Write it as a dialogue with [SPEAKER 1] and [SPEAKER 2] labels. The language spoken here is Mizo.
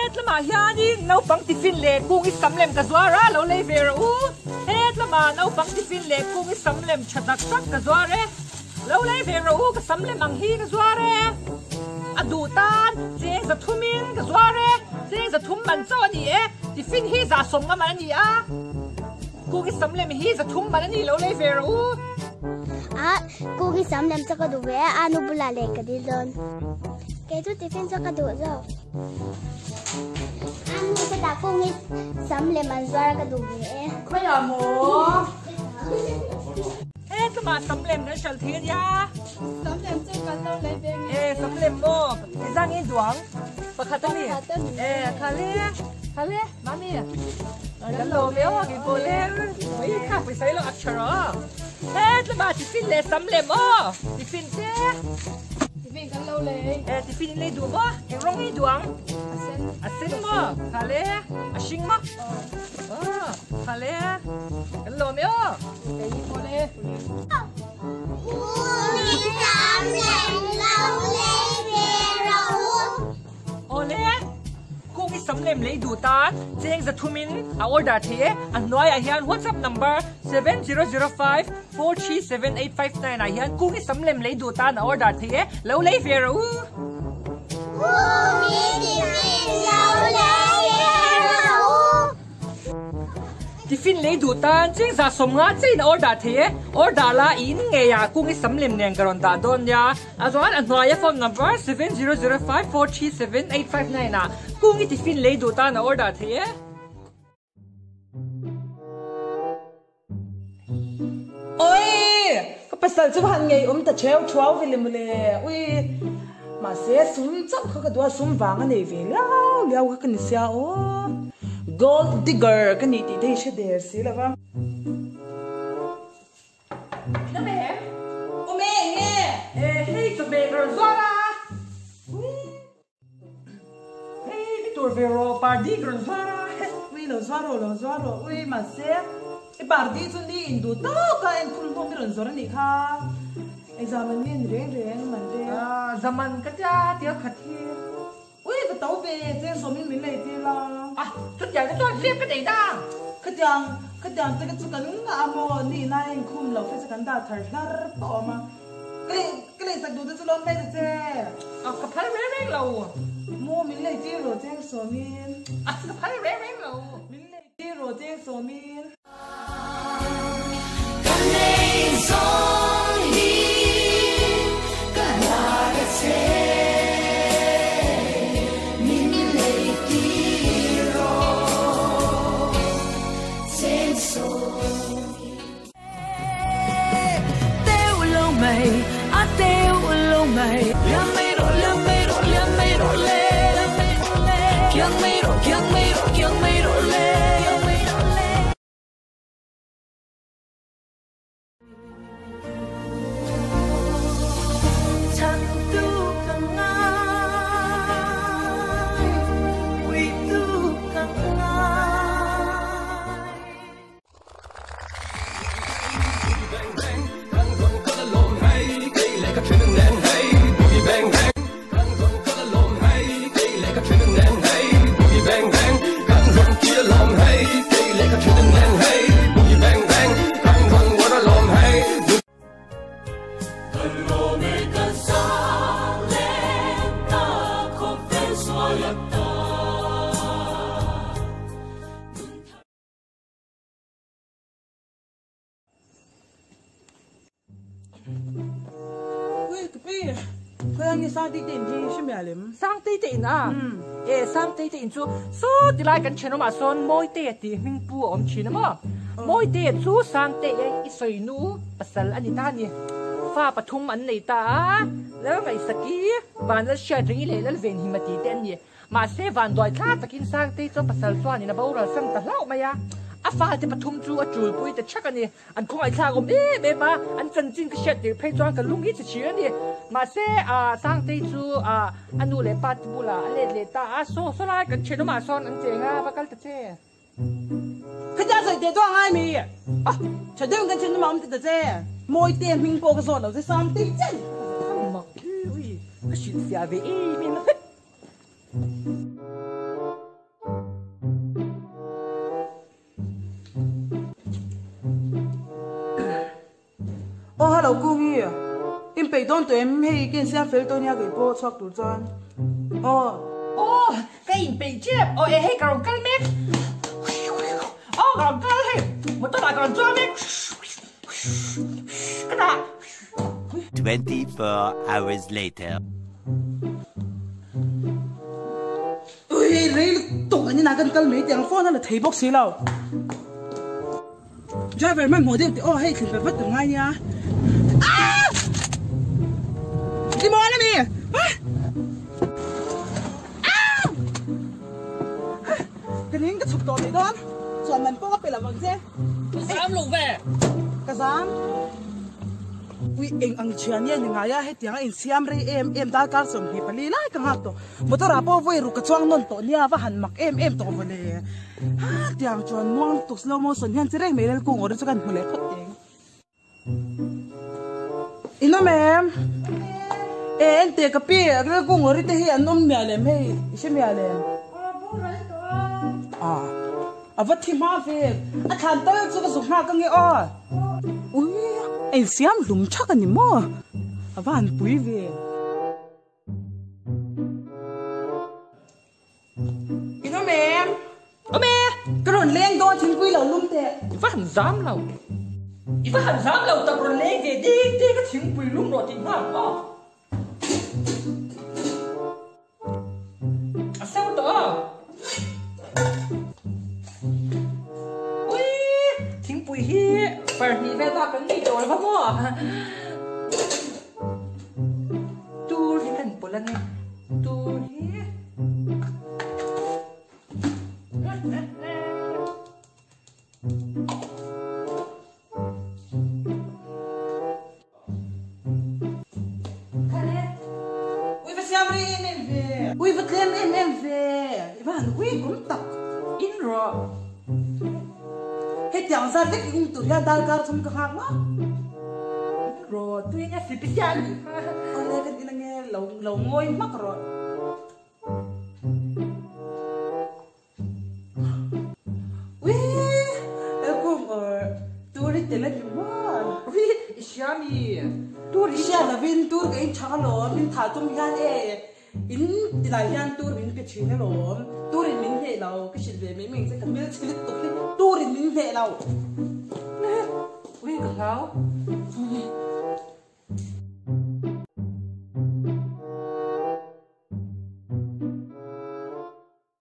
[SPEAKER 1] Het lamah hianin naupang tiffin leh kung i sam lem ka zuar a, lo lei ve rawh u. Het lamah naupang tiffin leh kung i sam lem tha tak tak ka zuar e. Lo lei ve rawh u, ka sam lem ang hi ka zuar e. A duh tan cheng za thumin ka zuar e. Cheng za thum man chauh a ni e. Tiffin hi za sawm nga man a ni a. Kung i sam lem hi za thum man a ni, lo lei ve rawh u.
[SPEAKER 2] A, kung i sam lem chu ka duh ve a, a nu bulah leh ka dil dawn. Kei chu tiffin chu ka duh zawk. A nu chutah kung i sam lem an zuar a ka duh ve e.
[SPEAKER 1] Khawiah maw? He tlumah sam lem kan hralh thei a nia.
[SPEAKER 3] Sam lem chu kan lo lei ve nge.
[SPEAKER 1] E sam lem maw? I zang i duang pakhat a ni.
[SPEAKER 3] Pakhat a ni.
[SPEAKER 1] E khale khale mami. Kan lo ve aw ki pawh le. Ui kha pawisa i lo ak tha rawh. He tlumah tiffin leh sam lem aw. Tiffin te.
[SPEAKER 3] Tiffin kan lo lei.
[SPEAKER 1] E tiffin in lei duh maw? Eng rawng i duang?
[SPEAKER 3] A sen.
[SPEAKER 1] A sen maw? Khale a hring maw? Aw khale kan lawm e aw.
[SPEAKER 3] Kei ni pawh le.
[SPEAKER 1] Awle, kung i sam lem lei duh tan cheng za thumin a order thei e. A hnuaiah hian WhatsApp number 7005437859 ah hian kung i sam lem lei duh tan a order thei e. Lo lei ve rawh u.
[SPEAKER 2] Kung i tiffin lo lei ve rawh u.
[SPEAKER 1] Tiffin lei duh tan cheng za sawmnga chein a order thei e. Order la i in ngei ah kung i sam lem nen ka rawn dah dawn nia. A chuan a hnuaia phone number 7005437859 ah kung i tiffin lei duh tan a order thei e.
[SPEAKER 4] Oi! Ka pasal chu han ngei awm ta theu thuau ve le mawle. Ui! Mahse sum chauh kha ka duh a, sum vang a nei ve liau liau kha ka ni sia aw. Gold digger ka nih tih te hi hre der si lo va.
[SPEAKER 1] Na me?
[SPEAKER 4] Awm e, eng nge?
[SPEAKER 1] E, hei chawhmeh ka rawn zuar a. Hei mi tur ve rawh, pardi ka rawn zuar a.
[SPEAKER 4] Ui lo zuar rawh, lo zuar rawh. Ui mahse i pardi chu ni in duh tawk a, enkhum hlawm i rawn zawr a nih kha. Eng zaman nge ni reng reng man te?
[SPEAKER 1] Zaman ka tia tia khat hi.
[SPEAKER 4] Ui ka to ve, cheng sawmin min lei tir la.
[SPEAKER 1] A, chutiang te chuan hlep ka nei ta.
[SPEAKER 4] Khatiang, khatiang te chu kan ngah a maw, ni na enkhum lo fe chu kan dah thar hlar pawh a awm a. Ka lei, ka lei sak duh te chu lawm mai ta che.
[SPEAKER 1] A, ka phal reng reng lo.
[SPEAKER 4] Maw min lei tir rawh cheng sawmin.
[SPEAKER 1] A, ka phal reng reng lo.
[SPEAKER 4] Min lei tir rawh cheng sawmin.
[SPEAKER 5] Ka nei zawn hi ka hnar a che, min lei tir rawh cheng sawmin. Teu lo mai, a teu lo mai. Liam mai rawh, liam mai rawh, liam mai rawh le. Kiang mai rawh, kiang mai rawh, kiang mai rawh le. Chhan tu ka ngai, pui tu ka ngai.
[SPEAKER 4] Ui ka pi, khawi nge Sangtei te in hi hre miah lem?
[SPEAKER 1] Sangtei te in a? E Sangtei te in chu saw ti lai kan thenawmah sawn Mawitea tih hming pu a awm thin a maw? Mawitea chu Sangtei i sawi nu pasal a ni ta a ni. Fa pathum an nei ta a, Lal Ngaihsaki, Vanlal Hriatrengi leh Lal Venhima tih te an ni. Mahse, vanduai thla takin Sangtei chuan pasal chuanin a boral sang ta hlauh mai a, a fate pathum chu a tulpui ta chhak a ni. An khawngaihthlak awm em em a, an chanchin ka hriat tirh phei chuan ka lung hi chhe chhir a ni. Mahse, Sangtei chu a nu leh pa te bulah a let leh ta a, Saw saw lai kan thenawmah sawn an cheng a, va kal ta che.
[SPEAKER 4] Khatia sawi teh chu a ngai mi? A, tha deuhin kan thenawmah awm ti ta che. Mawite hming pawh ka zawt lo che, Sangtei chen ka zawt
[SPEAKER 1] a. Mak hi, ui, ka hrilhfiah ve em em a.
[SPEAKER 4] lo Kungi. In peih dawn tawh em hei ka insiam fel tawh nia kei pawh chhuak tur chuan. Aw.
[SPEAKER 1] Aw ka inpeih chiap aw e hei ka rawn kal mek. Aw ka rawn kal hei motor ah ka rawn chuang mek. Ka dah.
[SPEAKER 6] 24 hours later.
[SPEAKER 4] Ui rei lutuk an inah kan kal mai teh ang phone a la thei bawk si lo. Driver hmanhmawh deuh teh aw hei thlen vat vat ngai nia. Aaa! I mawl a mi? Aaa! Ka ning ka chhuk tawh mai dawn. Chuan man pawh ka pe lo ang che.
[SPEAKER 1] Ka zam lo ve.
[SPEAKER 4] Ka zam. Ui eng ang thian nge ni ngai a hetiang a insiam rei em em darkar 24 lai ka nghak tawh. Motor ah pawh vawi ruk ka chuang nawn tawh nia va han mak em em tawh vawle. Ha tiang chuan muang lutuk slow motion hian chi reng mai lel kung awr chu kan hmu leh phawt teng. In awm em? E ente ka pi rel kung awr te hi an awm mial em hei i hre mial em? A a va thi hma ve a thlan tal chu ka zuk nghak ange aw. Ui a insiam hlum thak a ni maw? A va han pui ve. In awm em?
[SPEAKER 1] Awm e!
[SPEAKER 4] Ka rawn leng dawn thingpui lo lum teh.
[SPEAKER 1] I va han zam lo. I va han zam lo tak rawn leng ve ding ding a thingpui lum rawh tih nghal aw. A so tawh a. Ui! Thingpui hi parhnih vel bak kan nei tawh lo va maw? Tur hi kan pawlh a ni. Tur hi.
[SPEAKER 4] Ui va siam rei em em ve. Ui va tlem em em ve. I va han ui kum tak.
[SPEAKER 1] In rawh.
[SPEAKER 4] Hetiang zat vek in tur hian darkar thum ka nghak maw?
[SPEAKER 1] In rawh tui eng a si pisiah a nih kha.
[SPEAKER 4] Awle kan in ange lo lo ngawi hmak rawh. Ui kum or tur i tel a ni maw?
[SPEAKER 1] Ui i hria mi tur
[SPEAKER 4] i hria lovin tur ka in chak alawm min thah tum hian e in tilai hian tur min pe thin alawm tur in min hneh lo ka hrilh ve mai mai ang che ka hmelchhe lutuk hi tur in min hneh lo.
[SPEAKER 1] Ui ka hlau.